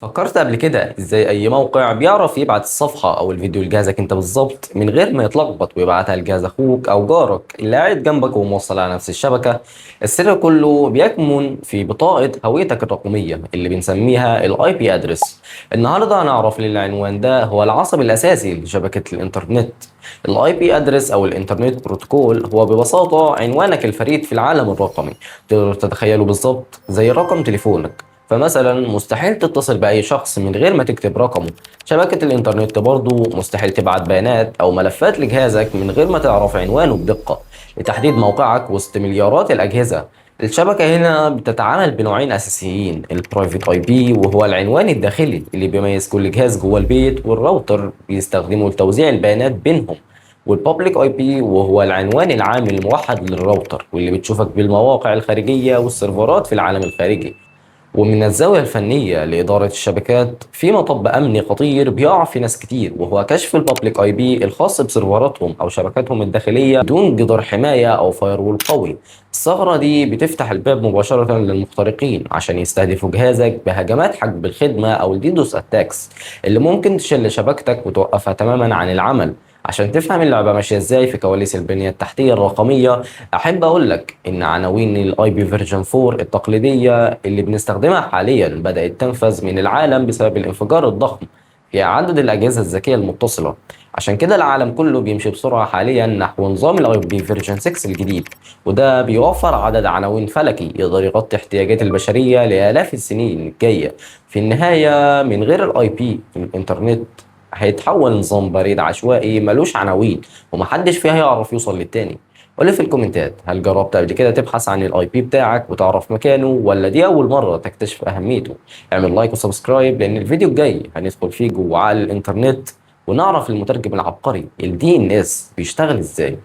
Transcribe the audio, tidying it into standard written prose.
فكرت قبل كده ازاي اي موقع بيعرف يبعت الصفحة او الفيديو لجهازك انت بالظبط من غير ما يتلخبط ويبعتها لجهاز اخوك او جارك اللي قاعد جنبك وموصل على نفس الشبكة؟ السر كله بيكمن في بطاقة هويتك الرقمية اللي بنسميها ال IP address. النهاردة هنعرف ليه العنوان ده هو العصب الاساسي لشبكة الانترنت. ال IP address او ال internet protocol هو ببساطة عنوانك الفريد في العالم الرقمي. تقدر تتخيله بالظبط زي رقم تليفونك، فمثلا مستحيل تتصل بأي شخص من غير ما تكتب رقمه. شبكة الإنترنت برضو مستحيل تبعت بيانات أو ملفات لجهازك من غير ما تعرف عنوانه بدقة لتحديد موقعك وسط مليارات الأجهزة. الشبكة هنا بتتعامل بنوعين أساسيين: ال private IP، وهو العنوان الداخلي اللي بيميز كل جهاز جوه البيت والراوتر بيستخدمه لتوزيع البيانات بينهم، وال public IP، وهو العنوان العام الموحد للراوتر واللي بتشوفك بالمواقع الخارجية والسيرفرات في العالم الخارجي. ومن الزاوية الفنية لإدارة الشبكات، في مطب أمني خطير بيقع في ناس كتير، وهو كشف ال public IP الخاص بسيرفراتهم أو شبكاتهم الداخلية بدون جدار حماية أو firewall قوي. الثغرة دي بتفتح الباب مباشرة للمخترقين عشان يستهدفوا جهازك بهجمات حجب الخدمة أو ال DDoS attacks اللي ممكن تشل شبكتك وتوقفها تماما عن العمل. عشان تفهم اللعبة ماشية ازاي في كواليس البنية التحتية الرقمية، أحب أقول لك إن عناوين ال IP version 4 التقليدية اللي بنستخدمها حاليا بدأت تنفذ من العالم بسبب الانفجار الضخم في عدد الأجهزة الذكية المتصلة. عشان كده العالم كله بيمشي بسرعة حاليا نحو نظام ال IP version 6 الجديد، وده بيوفر عدد عناوين فلكي يقدر يغطي احتياجات البشرية لآلاف السنين الجاية. في النهاية، من غير ال IP الانترنت هيتحول نظام بريد عشوائي ملوش عناوين ومحدش فيها يعرف يوصل للتاني. قولي في الكومنتات، هل جربت قبل كده تبحث عن ال IP بتاعك وتعرف مكانه، ولا دي اول مرة تكتشف اهميته؟ اعمل like و subscribe، لان الفيديو الجاي هندخل فيه جوه عقل الانترنت ونعرف المترجم العبقري ال DNS بيشتغل ازاي.